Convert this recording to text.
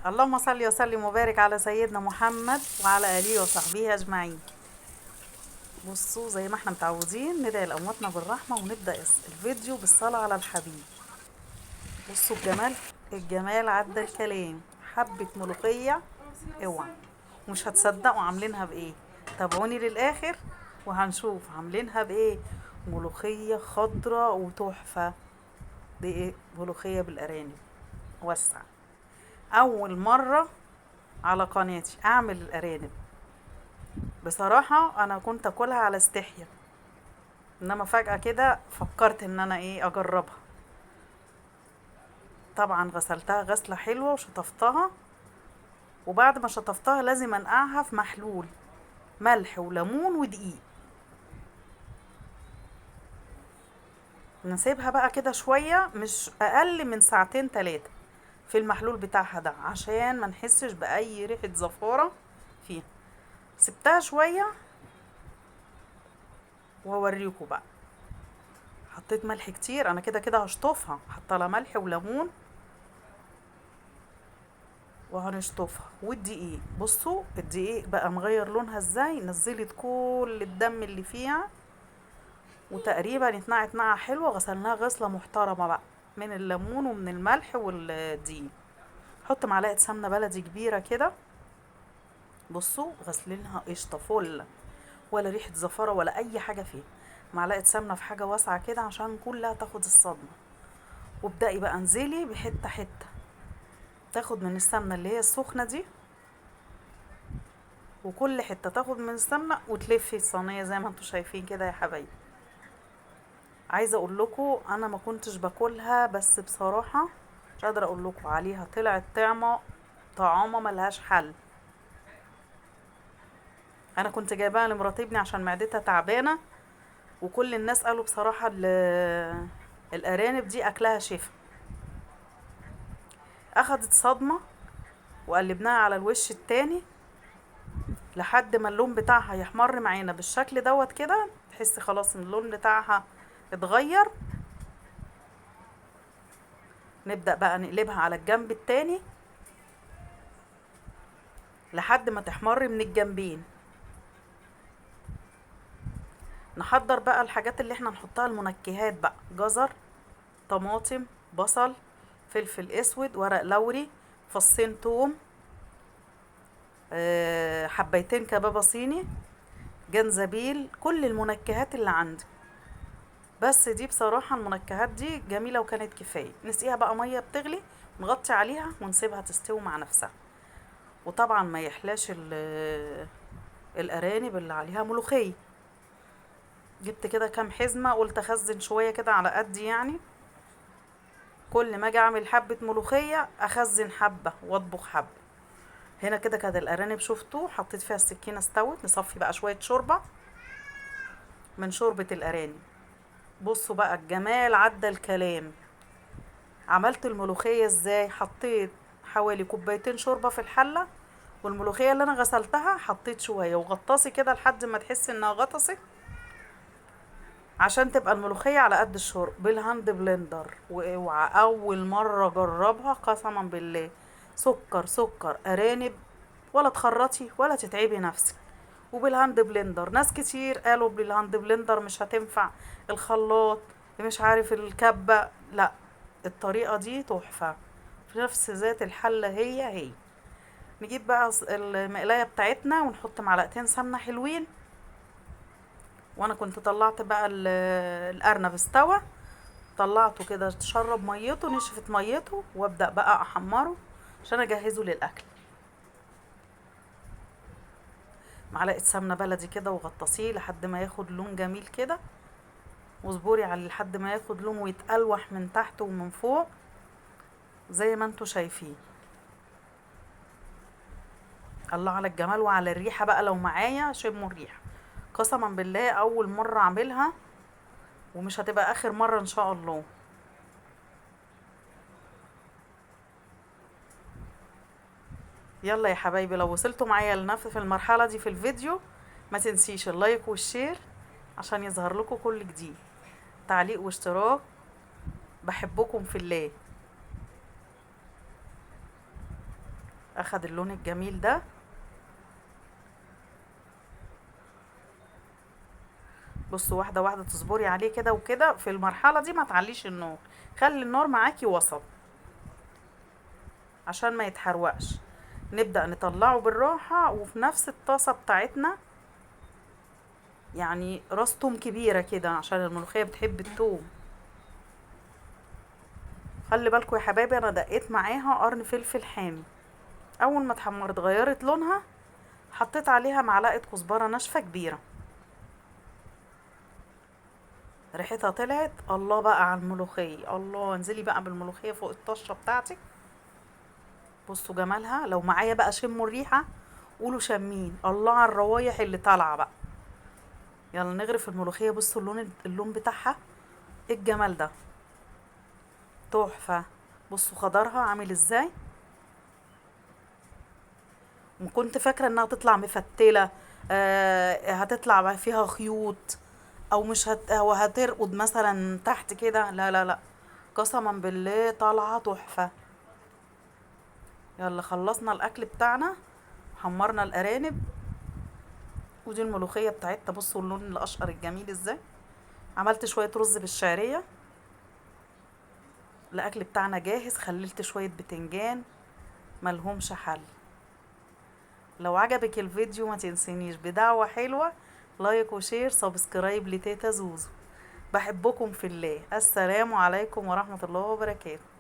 اللهم صل وسلم وبارك على سيدنا محمد وعلى اله وصحبه اجمعين. بصوا زي ما احنا متعودين ندعي لامواتنا بالرحمة ونبدا الفيديو بالصلاة على الحبيب. بصوا الجمال، الجمال عدى الكلام. حبه ملوخية اوعى، مش هتصدقوا عاملينها بايه. تابعوني للاخر وهنشوف عاملينها بايه. ملوخية خضراء وتحفه. دي ايه؟ ملوخية بالارانب. وسع، اول مرة على قناتي اعمل الارانب. بصراحة انا كنت اكلها على استحياء، انما فجاة كده فكرت ان انا ايه اجربها. طبعا غسلتها غسله حلوة وشطفتها، وبعد ما شطفتها لازم انقعها في محلول ملح وليمون ودقيق. نسيبها بقى كده شوية، مش اقل من ساعتين تلاتة في المحلول بتاعها ده، عشان ما نحسش باي ريحه زفاره فيها. سبتها شوية واوريكم بقى. حطيت ملح كتير، انا كده كده هشطفها، حاطه لها ملح وليمون وهنشطفها. والدقيق بصوا الدقيق بقى مغير لونها ازاي، نزلت كل الدم اللي فيها وتقريبا اتنقعت نقعه حلوة. غسلناها غسله محترمه بقى من الليمون ومن الملح والدقيق. حط معلقه سمنه بلدي كبيرة كده. بصوا غسلينها قشطه فل، ولا ريحه زفاره ولا اي حاجة فيها. معلقه سمنه في حاجة واسعة كده عشان كلها تاخد الصدمة. وابدأي بقى انزلي بحته حتة، تاخد من السمنة اللي هي السخنة دي، وكل حتة تاخد من السمنة وتلفي الصينية زي ما انتوا شايفين كده يا حبايبي. عايزه اقول لكم انا ما كنتش باكلها، بس بصراحة مش قادرة اقول لكم عليها، طلعت طعمه طعامه ملهاش حل. انا كنت جايباها لمرات ابني عشان معدتها تعبانة، وكل الناس قالوا بصراحة الارانب دي اكلها شفا. اخدت صدمة وقلبناها على الوش التاني لحد ما اللون بتاعها يحمر معانا بالشكل دوت كده، تحسي خلاص ان اللون بتاعها اتغير. نبدأ بقى نقلبها على الجنب التاني لحد ما تحمر من الجنبين. نحضر بقى الحاجات اللي احنا نحطها، المنكهات بقى: جزر، طماطم، بصل، فلفل اسود، ورق لوري، فصين توم، حبيتين كبابه صيني، جنزبيل، كل المنكهات اللي عندك. بس دي بصراحة المنكهات دي جميلة وكانت كفاية. نسقيها بقى مية بتغلي، نغطي عليها ونسيبها تستوي مع نفسها. وطبعا ما يحلاش الارانب اللي عليها ملوخية. جبت كده كام حزمه، قلت اخزن شوية كده على قد يعني، كل ما اجي اعمل حبه ملوخية اخزن حبه واطبخ حبه. هنا كده كانت الارانب شفتوا حطيت فيها السكينة استوت. نصفي بقى شوية شوربة من شوربة الارانب. بصوا بقى الجمال عدى الكلام. عملت الملوخية ازاي؟ حطيت حوالي كوبايتين شوربة في الحلة، والملوخيه اللي انا غسلتها حطيت شوية، وغطسي كده لحد ما تحسي انها غطست عشان تبقى الملوخية على قد الشرب. بال hand blender. واوعى اول مرة جربها قسما بالله، سكر سكر ارانب، ولا تخرطي ولا تتعبي نفسك. وبال hand blender ناس كتير قالوا بال hand blender مش هتنفع، الخلاط مش عارف الكبه، لا الطريقة دي تحفة في نفس ذات الحلة هي هي. نجيب بقى المقلايه بتاعتنا ونحط معلقتين سمنه حلوين. وانا كنت طلعت بقى الارنب استوى، طلعته كده اتشرب ميته، نشفت ميته، وابدا بقى احمره عشان اجهزة للاكل. معلقه سمنه بلدي كده وغطسيه لحد ما ياخد لون جميل كده، واصبري على لحد ما ياخد لون ويتقلوح من تحت ومن فوق زي ما انتوا شايفين. الله على الجمال وعلى الريحة بقى، لو معايا شموا الريحة. قسما بالله اول مرة اعملها ومش هتبقى اخر مرة ان شاء الله. يلا يا حبايبي، لو وصلتوا معايا لنفس في المرحلة دي في الفيديو ما تنسيش ال like وال share عشان يظهر لكم كل جديد، تعليق واشتراك. بحبكم في الله. اخد اللون الجميل ده. بصوا واحدة واحدة تصبري عليه كده وكده. في المرحلة دي ما تعليش النار، خلي النار معاكي وسط عشان ما يتحرقش. نبدأ نطلعه بالراحة، وفي نفس الطاسة بتاعتنا، يعني راس توم كبيرة كده عشان الملوخية بتحب التوم. خلي بالكم يا حبايبي انا دقيت معاها قرن فلفل حامي. اول ما اتحمرت غيرت لونها، حطيت عليها معلقة كزبرة ناشفة كبيرة، ريحتها طلعت. الله بقى على الملوخية، الله. انزلي بقى بالملوخية فوق الطشة بتاعتك. بصوا جمالها. لو معايا بقى شموا الريحة، قولوا شمين. الله على الروايح اللي طالعة بقى. يلا نغرف الملوخية. بصوا اللون بتاعها، ايه الجمال ده، تحفة. بصوا خضرها عامل ازاي. وكنت فاكرة انها تطلع مفتلة، هتطلع فيها خيوط او مش او هترقد مثلا تحت كده. لا لا لا، قسما بالله طالعة تحفة. يلا خلصنا الاكل بتاعنا، حمرنا الارانب، ودي الملوخية بتاعتنا. بصوا اللون الاشقر الجميل ازاي. عملت شوية رز بالشعرية. الاكل بتاعنا جاهز. خللت شوية بتنجان ملهمش حل. لو عجبك الفيديو ما تنسينيش بدعوة حلوة، like و share subscribe لتيتا زوزو. بحبكم في الله. السلام عليكم ورحمة الله وبركاته.